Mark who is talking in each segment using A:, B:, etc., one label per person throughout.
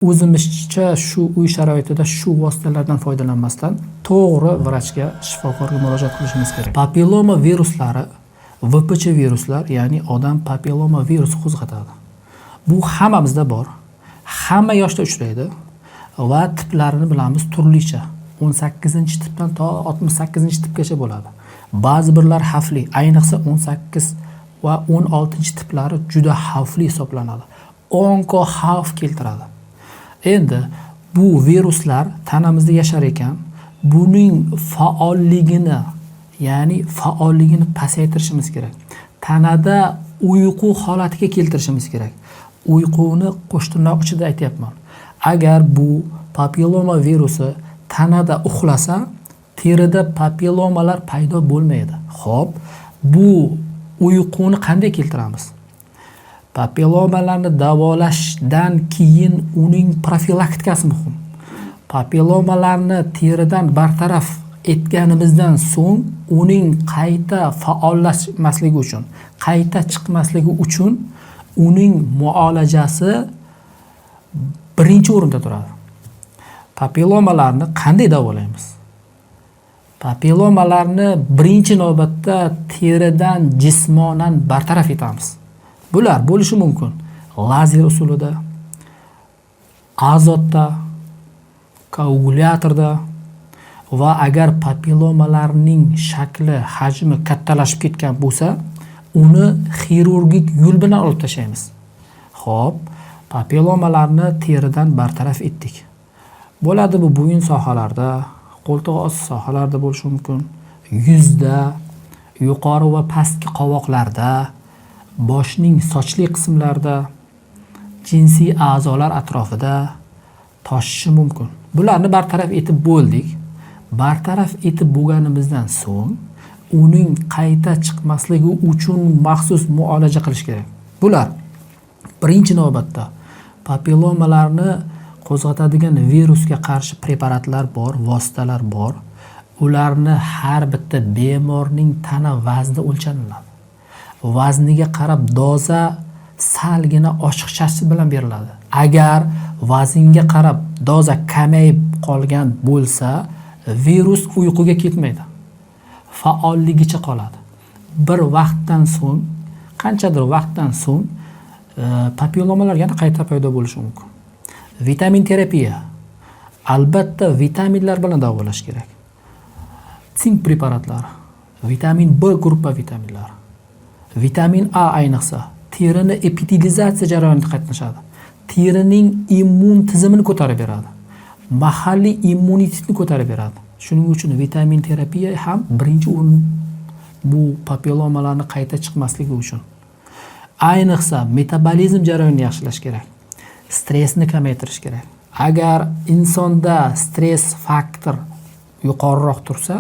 A: O'zimizcha shu uy sharoitida shu vositalardan foydalanmasdan to'g'ri vrachga, shifokorga murojaat qilishimiz kerak. Papilloma viruslari, VPC viruslar, ya'ni odam papilloma virusi qo'zg'atadi. Bu hammamizda bor. Hamma yoshda uchraydi va tiplarini bilamiz turlicha. 18-tipdan to 68-tipgacha bo'ladi. Ba'zi birlar xavfli, ayniqsa 18 va 16-tiplari juda xavfli hisoblanadi. Onko xavf keltiradi. Endi bu viruslar tanamizda yashar ekan, buning faolligini, ya'ni faolligini pasaytirishimiz kerak. Tanada uyqu holatiga keltirishimiz kerak. Uyquni qo'shtirnoq ichida aytyapman. Agar bu papilloma virusi tanada uxlasa, terida papillomalar paydo bo'lmaydi. Xo'p, bu uyquni qanday keltiramiz? Papillomalarni davolashdan keyin uning profilaktikasi muhim. Papillomalarni teridan bartaraf etganimizdan so'ng uning qayta faollashmasligi uchun, qayta chiqmasligi uchun uning muolajasi birinchi o'rinda turadi. Papillomalarni qanday davolaymiz? Papillomalarni birinchi navbatda teridan jismonan bartaraf etamiz. Bular bo'lishi mumkin lazer usulida, azotda, koagulyatorda va agar papillomalarning shakli, hajmi kattalashib ketgan bo'lsa, uni xirurgik yo'l bilan olib tashlaymiz. Xo'p, papillomalarni teridan bartaraf etdik. Bo'ladi bu bo'yin sohalarida, qo'ltiq osti sohalarida bo'lishi mumkin, yuzda, yuqori va pastki qovoqlarda, boshning sochli qismlarida, jinsiy a'zolar atrofida toshishi mumkin. Bularni bartaraf etib bo'ldik. Bartaraf etib bo'lganimizdan so'ng uning qayta chiqmasligi uchun maxsus muolaja qilish kerak. Bular birinchi navbatda papillomalarni qo'zg'atadigan virusga qarshi preparatlar bor, vositalar bor. Ularni har bitta bemorning tana vazni o'lchaniladi. Vazniga qarab doza salgina oshiqchasi bilan beriladi. Agar vaznga qarab doza kamayib qolgan bo'lsa, virus uyquga ketmaydi. Faolligicha qoladi. Bir vaqtdan so'ng, qanchadir vaqtdan so'ng papillomalar yana qayta paydo bo'lishi mumkin. Vitamin terapiya. Albatta vitaminlar bilan davolash kerak. Sink preparatlari, vitamin B gruppa vitaminlari, vitamin A ayniqsa terini epitelizatsiya jarayonida qatnashadi. Terining immun tizimini ko'tarib beradi. Mahalliy immunitetni ko'tarib beradi. Shuning uchun vitamin terapiya ham birinchi o'rin bu papillomalarni qayta chiqmasligi uchun. Ayniqsa metabolizm jarayonini yaxshilash kerak. Stressni kamaytirish kerak. Agar insonda stress faktor yuqoriroq tursa,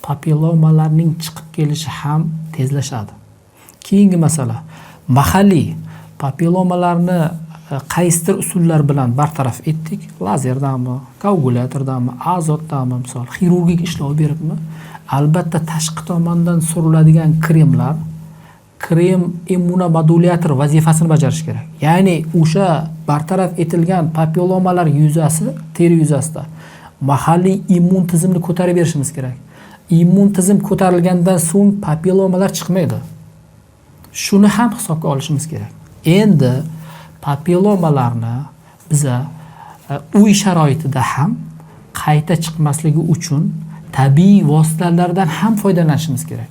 A: papillomalarning chiqib kelishi ham tezlashadi. Keyingi masala mahalliy papillomalarni qaysidir usullar bilan bartaraf etdik. Lazerdami, koagulyatordami, azotdami, misol xirurgik ishlov beribmi? Albatta tashqi tomondan suriladigan kremlar, krem immunomodulyator vazifasini bajarishi kerak. Ya'ni o'sha bartaraf etilgan papillomalar yuzasi, teri yuzasida mahalliy immun tizimni ko'tarib berishimiz kerak. Immun tizim ko'tarilgandan so'ng papillomalar chiqmaydi. Shuni ham hisobga olishimiz kerak. Endi papillomalarni biza uy sharoitida ham qayta chiqmasligi uchun tabiiy vositalardan ham foydalanishimiz kerak.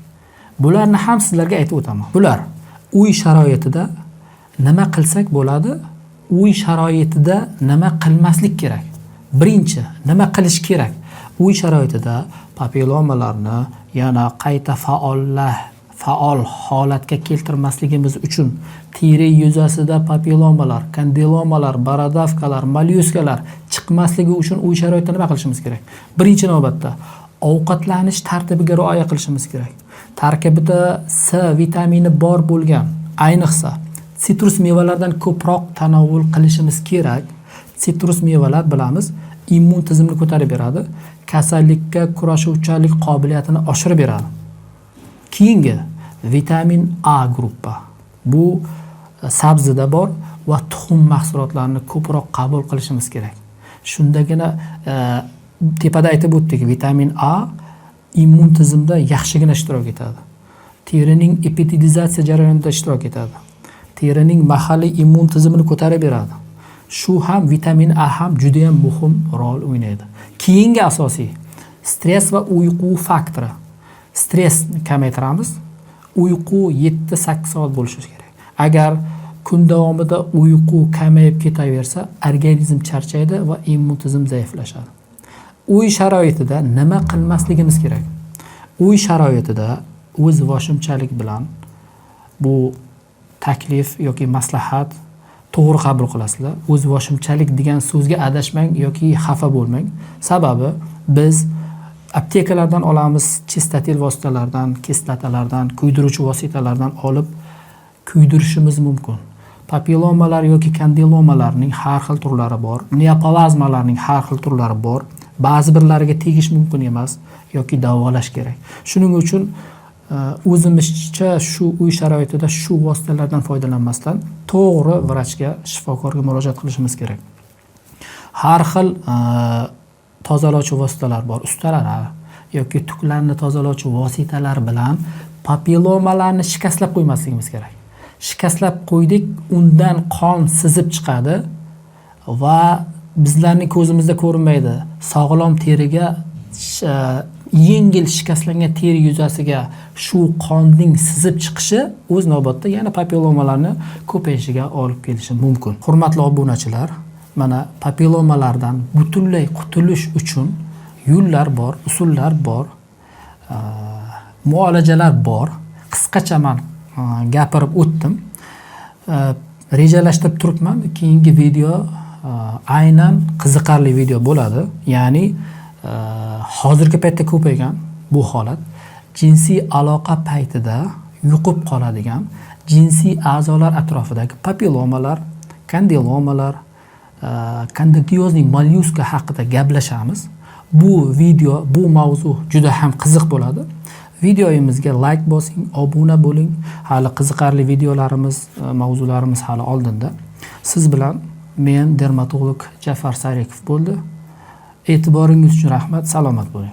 A: Bularni ham sizlarga aytib o'taman. Bular uy sharoitida nima qilsak bo'ladi, uy sharoitida nima qilmaslik kerak. Birinchi, nima qilish kerak? Uy sharoitida papillomalarni yana qayta faol holatga keltirmasligimiz uchun teri yuzasida papillomalar, kondilomalar, бородавка lar, mollyuskalar chiqmasligi uchun uy sharoitida nima qilishimiz kerak? Birinchi navbatda ovqatlanish tartibiga rioya qilishimiz kerak. Tarkibida C vitamini bor bo'lgan, ayniqsa sitrus mevalardan ko'proq tanovul qilishimiz kerak. Sitrus mevalar bilamiz, immun tizimni ko'tarib beradi, kasallikka kurashuvchanlik qobiliyatini oshirib beradi. Keyingi vitamin A gruppa. Bu sabzida bor, va tuxum mahsulotlarini ko'proq qabul qilishimiz kerak. Shundagina tepada aytib o'tdik, vitamin A immun tizimda yaxshigina ishtirok etadi. Terining epitelizatsiya jarayonida ishtirok etadi. Terining mahalliy immun tizimini ko'tarib beradi. Shu ham vitamin A ham juda ham muhim rol o'ynaydi. Keyingi asosiy stress va uyqu faktori. Stressni kamaytiramiz. Uyqu 7-8 soat bo'lishi kerak. Agar kun davomida uyqu kamayib ketaversa, organizm charchaydi va immun tizim zaiflashadi. Uy sharoitida nima qilmasligimiz kerak? Uy sharoitida o'z boshimchalik bilan bu taklif yoki maslahat to'g'ri qabul qilasizlar. O'z boshimchalik degan so'zga adashmang yoki xafa bo'lmang. Sababi biz aptekalardan olamiz, chistatil vositalardan, kislotalardan, kuydiruvchi vositalardan olib kuydirishimiz mumkin. Papillomalar yoki kondilomalarning har xil turlari bor, neoplazmalarning har xil turlari bor. Ba'zi birlariga tegish mumkin emas yoki davolash kerak. Shuning uchun o'zimizcha shu uy sharoitida shu vositalardan foydalanmasdan to'g'ri vrachga, shifokorga murojaat qilishimiz kerak. Har xil tozalovchi vositalar bor, ustalar yoki tuklarni tozalovchi vositalar bilan papillomalarni shikastlab qo'ymasligimiz kerak. Shikastlab qo'ydik, undan qon sizib chiqadi va bizlarning ko'zimizda ko'rinmaydi. Sog'lom teriga yengil shikastlangan teri yuzasiga shu qonning sizib chiqishi o'z navbatida yana papillomalarni ko'payishiga olib kelishi mumkin. Hurmatli obunachilar, mana papillomalardan butunlay qutulish uchun yo'llar bor, usullar bor, muolajalar bor. Qisqacha man gapirib o'tdim. Rejalashtirib turibman, keyingi video aynan qiziqarli video bo'ladi. Ya'ni hozirgi paytda ko'paygan bu holat jinsiy aloqa paytida yuqib qoladigan jinsiy a'zolar atrofidagi papillomalar, kondilomalar, контагиозный моллюска haqida gaplashamiz. Bu video, bu mavzu juda ham qiziq bo'ladi. Videoyimizga like bosing, obuna bo'ling. Hali qiziqarli videolarimiz, mavzularimiz hali oldinda. Siz bilan men dermatolog Jafar Sarikov bo'ldi. E'tiboringiz uchun rahmat, salomat bo'ling.